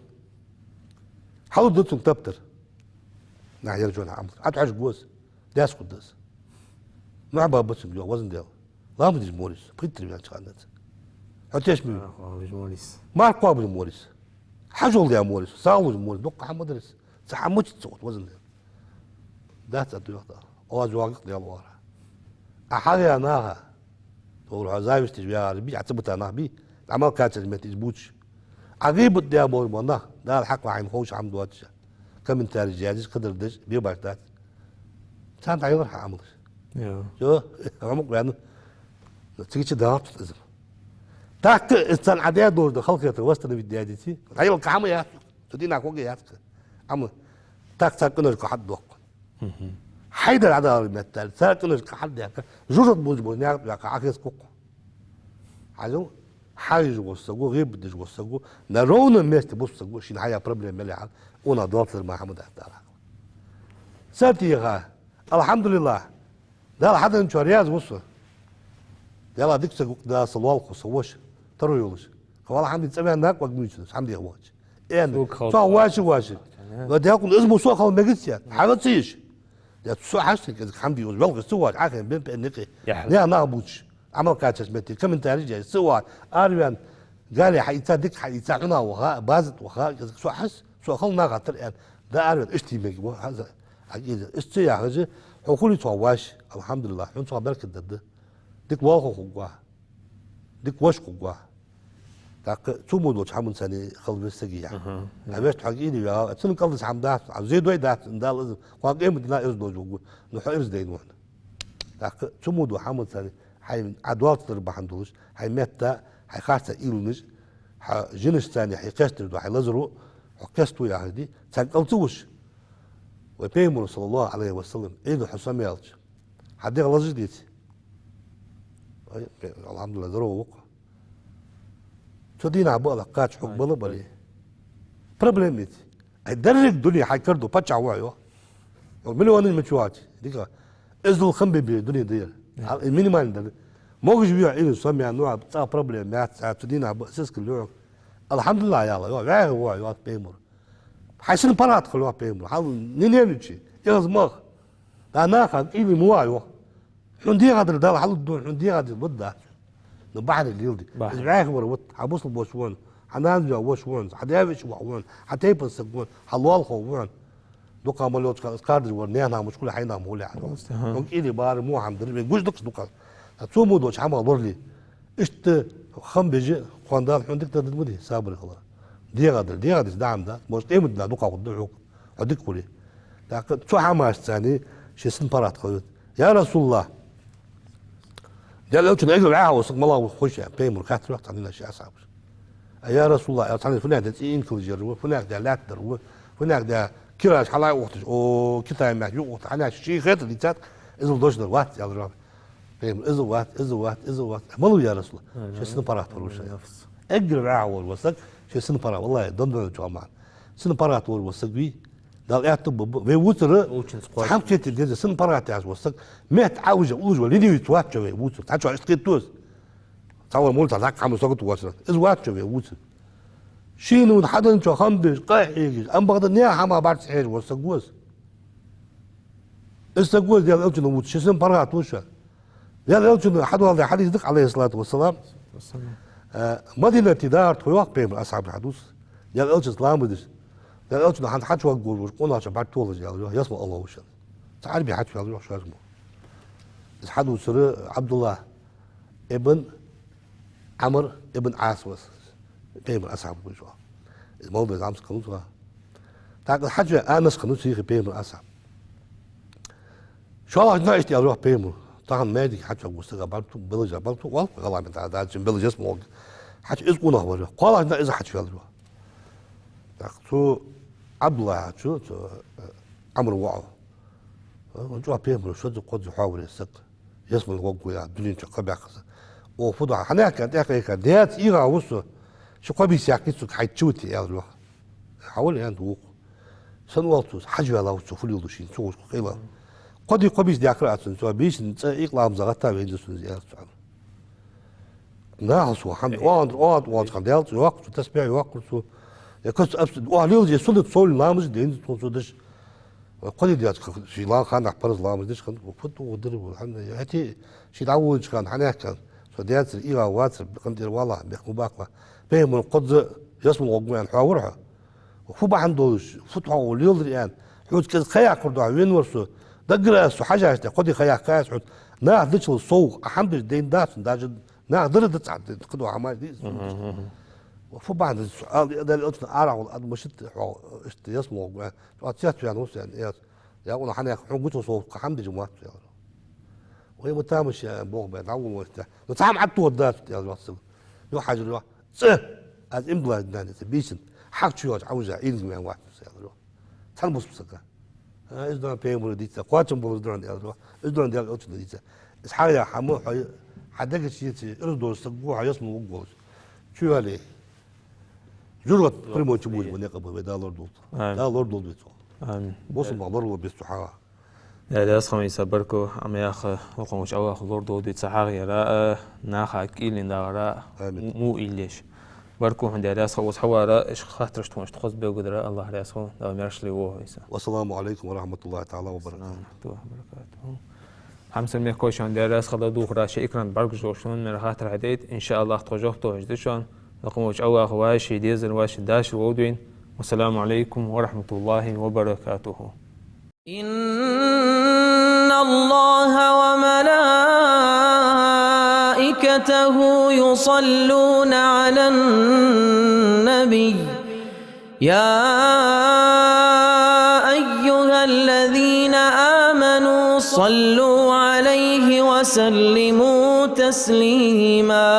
Хьалургда цунга таптар. Нах яр жона хӀама. Ӏа тӀахьожаргва из. Даьсса хургда из. Мухь баба цунга, йоах, везан Даьла. Ламаз деш ма варий со, пхийтта ри ваьннача хана. Хьо теш ма вий? Марха кхоабаш ма варий со. Хьажол даь ма варий со, сагӀа луш ма варий со, дукха хӀама дар из. Цхьа хӀама чу ца оттаду, везан Даьла. Дац, а дуьйхьа Дала. Оаз йоагӀа Даьла оагӀорахьа. Ӏа хьагӀ яь наха, тохар хьо зависть деш ваьгӀараш бий, Ӏа ца бита нах бий, Ӏа мел кхаьчача метте из бувцаш. Ӏа гӀийбат даь болаш бола нах, Дала хьакъ ва хьайна ховш хӀама доацаш, комментареш язъеш, кхыдар деш, бе баш дац. Царна дӀаялар хьа Ӏамалаш. Йо. Йо, хьо мукъа ваьнна. Цига чу дагӀалт из. ТӀаккха из царна Ӏа даь долаш дола халахетар восстановить даь деций, дӀаялар кхы хӀама яц. Цу дийнахьа хӀама яц-кх. Амма тӀаккха цар къиношка хьатӀадоаккх. Хьайдар Ӏадалар меттел, цар къиношка хьатӀадоаккх. ЖожагӀате болаш бола наькъа тӀа ваьккха Ӏа хеца кхухь. Хьажал, хьагӀ еш вола саг ва, гӀийбат деш вола саг ва, на ровном месте бусалба саг ва, шийна хьаяь проблема мел яхьа, къонах доаллаш ма хӀама дац Дала. Са тӀехьа, алхьамдулиллахӀ, Дала хьаденначох раьза ва со. Даьла дика саг ва-кх, Дала са лоалахо, са воша, таро йолаш. Кхы вала хӀама де цӀаваьнна накъаварг муьйцу, хӀама деха вахача. Эн, цох ваша, ваша. Ва даькъун из мо со хала мегаций, хьагӀ ца еш. Я со хьаштаг кӀезиг хӀама де, уж велхаш ца ваха, Ӏахен бен пен никъи. Яхь. Наьха нах бувцаш. Ӏа мел кхаьчача метте комментареш язъеш ца ваха, араваьнна, гали хьаийца, дика хьаийца, хьуна ваха, базат ваха, кӀезиг со хьас, со хала нах хаттар эн. Да араваьнна, иштта мег ва, хьаза. Хьакъеза, иштта ца яхаш, хьо хулий цох ваша, алхьамдулиллахӀ, хьона цох беркат дергда. Дика лоалахо хургва. Дика воша хургва. ТӀаккха цу мо долча хӀаманца хала веза саг яхь. Аха. А вешта хьога ийли вегӀа, цунна кӀалдиса хӀама дац, а зе дой дац, Дала из, кхоана къематдийнахьа ираз долаш варгва, ну хьо ираз дайна ва хьона. ТӀаккха цу мо дола хӀаманца хьай Ӏа доаллаш дар бахьан долаш, хьай метта, хьай харца уйланаш, хьа жинашца хьай кхестар да, хьай лазар ва, хьо кхеста яхар дий, царна кӀал ца вуш. Вай Пайхамара, саллаллахӀу Ӏалайхи ва саллам, Ӏийда хьо сомаяьлча, хьа дегӀ лазаш деций? Ай, алхьамдулиллахӀ, здоров ва-кх. Цу дийнахьа бала кхача хьога бала бале. Проблема ит. Ай, деррига дуне хьай кара дола паччахь ва хьо, йоах. Миллионаш ма чу вац. Дика. Иззал хам бе-бе дуне да ер. Хьал, э, минимальный дар. Могаш ве хьо, Ӏийда сомаяьнна, ну, цхьа проблема яц, цу дийнахьа ба сискал лоьху. АлхьамдулиллахӀ, яла, йоах, ваьхе ва хьо, йоах Пайхамара. Хьай сина паргӀата хила, йоах Пайхамара. Хьал нинен вичи, эгӀаз мах. Да наха кӀийле ма ваха, йоах. Хьона дегӀадара Дала хьалургда, хьона дегӀадара лургдац. Ну, бахьане леладе. Бахьане. Из ваьхе вар ва, хьа бусалба воша ва хьона, хьа нана-йоа воша ва хьона, хьа даь-веший воӀ ва хьона, хьа тайпан саг ва хьона, хьа лоалахо ва хьона. Дукха мел йолча хана из кхардаш вар, наьха нах мушкула, хьай нах ма хулий хьона. Просто, аха. Хьона кӀийле бара мо хӀама дар, вай гуш дукхаш дукха. Цу мо долча хӀамах лорале. Иштта хам беже, кхоана Дала хьона дика дар дергда ма дий, сабар хилар. ДегӀадара, дегӀадара дӀа хӀама дац, может, къематдийнахьа дукха хургда хьога, хьо дика хуле. ТӀаккха цу хӀамашца ший сина паргӀата хила веза. Я РасулаллахӀ, Даьла Элчана эггара вӀаьхий вола саг малагӀа ва хой шоана, Пайхамара хаьттар йоах цхьан дийнахьа ший асхьабаша. А, я РасулаллахӀ, аьлар, цхьанне фуннагӀа даь цӀи инкалаш яр ва, фуннагӀа даь лаьттадар ва, фуннагӀа даь кираш хьалай ухташ, о, Китай мехка юкъ ухташ, хьанаш ший хетар дийцад, иззал дош дар вац, аьлар йоах. Пайхамара: из вац, из вац, из вац. Малув, я РасулаллахӀ? Ший сина паргӀата хила веза. Эггара вӀаьхий вола саг ший сина паргӀата, валлахӀи, дон дон чу ма. Сина паргӀата вола саг вий, Дала аьттув ба, вай вувцар, хӀама кхетаде деза, сина паргӀата яхаш вола саг, метта Ӏовижа уллаш вола ленивец вац шоана вай вувцар. Цхьа чу иштта кхетаду из. Цхьа вар муль цхьа лакха хӀама сагот воацар. Из вац шоана вай вувцар. Шийна хьаденначох хам беш, къахьегаш, амма бакъда наьха хӀамах бӀарга ца хьежаш вола саг ва из. Из саг ва из, Даьла Элчано вувцаш, ший сина паргӀата ва шоана. Даьла Элчано хьадоаладаь хьадис да-кх, Ӏалайхи ссалату вассалам. Э, Мадинате дахар тхо, йоах Пайхамара, асхьабаша хьадувц. Даьла Элчанца ламаз деш. Даьла Элчано хӀанз хьачувоагӀаш волча къонахчох бӀаргтохалаш, аьлар йоах, ялсмала АллахӀ ва шоана. Цхьа Ӏарбий хьачувоалар йоах шоаш мо. Из хьадувцар Ӏабдуллахь ибн Ӏамр ибн Ӏас ва из, пайхамара асхьаб ва из. Из моллагӀа зӀамсаг хиннав из. ТӀаккха хьачувена Анас хиннав цу хана пайхамара асхьаб. ШоллагӀча дийнахьа иштта аьлар йоах пайхамара: тахан маьждиге хьачуваргва саг, бӀаргту, белажа бӀаргту, оал, гӀалгӀай меттала дӀа, чӀоагӀа белажа ялсмале гӀоргва. Хьачу из къонах вар йоах. КхоалагӀча дийнахьа из хьачуваьлар йоах. ТӀаккха цу Ӏабдуллахьа чу, цу, э, Ӏамра воӀо: «Э, вай чӀоагӀа пайхамара шозза-кхозза хьоавар ер саг. Ялсмале гӀоргва яхаш, дунен чу кхаъ баьккха саг. Оаха фу ду хьа?» Хьанехка тӀехьа кхайкар: «Даьца эгӀа ва со, ши кхо бийса яьккхийта сога, хьайчу вите», аьлар йоах. «Хьавола, аьннад, воккха. Сенна оал цо, хьажа ваьлла ва со, фу леладу шийна, цу гӀулакха хила. Кхо ди кхо бийса даьккхар аз цунна, цу бийсан цӀа икъ ламаза гӀатта вайна да сона из», аьлар цо Ӏамра. Нахал со хӀама, оагӀонтӀара оагӀонтӀа волча хана Даьла цӀи йоаккхар цо, тасбихь йоаккхар цо. Е кац абс-, оагӀа леладеш суннат совлин ламаз дайнад цо деш. Вай кхо ди даьча хана, ший ла-, ханнахьа парз ламаз деш хиннад, фу тӀа гӀо дир вай, хӀана, хӀаьта ший дӀаволалуча хана, хьанехка, со даьцара эгӀа вацар, къинтӀера валахь, бехк ма баккхалахь. Пайхамара кхозза ялсмале гӀоргва аьнна хьоавар хьо. Фу бахьан долаш, фу тхьо леладир аьнна, хьоца кӀезига ха яьккхар духьа венавар со, даггара аз со хьажача, кхо ди ха яьккхай аз хьоца, нах дичул совгӀа, а хӀама деш дайна дац, даже нах дар а дац, а кхы дола хӀамаш дий из. Мгм, мгм. Фу бахьан долаш, ала, Даьла элчана арахьа вола адам мишта хьо, иштта ялсмале гӀоргва аьнна, цо цецваьнна ва со аьнна, аьлар. Яхь, хьона хьанехка, хьона гуча совгӀа кхы хӀама деш ма вац, аьлар. Вай ма тамаш я, бохабе, дӀаволавенна. Ну, цхьа хӀама Ӏаттоха дац, аьлар йоах сога. Юха хьажар йоах: «ЦӀа, аз иман диллача дийнахьа цу бийсан хьагӀ чуйоалаш Ӏовижа, ийрза ваьнна вац со», аьлар йоах. Цхьан бусалба сага. А, из да пайхамара дийца, кхоачам болаш да хьона, аьлар йоах. Из да Даьла элчано дийца. Из хьагӀ яха хӀама хьо, хьа дега чу еце, ираз долаш саг ва хьо, ялсмале гӀоргволаш. Чувоале. ЖожагӀате прямой чу бувлаш бола никъ ба вай, Дала лорадолда. Амин. Дала лорадолда вай цох. Амин. Бусалба нах лоралуш ба вай цу хьагӀах. Даьла раьза хилва, Ӏийса, баркал, Ӏа ма яххара, лакха волча АллахӀа лорадолда вай цу хьагӀара, а, наха кӀийлен дагӀара, амин, му-, му иллеш. Баркал хьона, Даьла раьза хилва, укхаза хьавара, иштта хаттараш тхона иштта хоза белгалдара, АллахӀ раьза хилва, Дала маьрша лелаволва, Ӏийса. Вассаламу Ӏалайкум ва рахьматуллахӀи таӀала ва баракатухӀ. Ва рахьматуллахӀи ва баракатухӀ. Хьамсара мехкахой, шоана Даьла раьза хилва духара, шоай экрана бӀаргагуш долаш, шоана мара хаттар хьадайта, иншааллахӀ, тхо жоп тохаш да шоана. Лакха волча АллахӀа вай, ший дезал вай, ший дашал лорадолда вайна. Вассаламу Ӏалайкум ва рахьматуллахӀи ва баракатухӀ. إن الله وملائكته يصلون على النبي، يا أيها الذين آمنوا صلوا عليه وسلموا تسليما.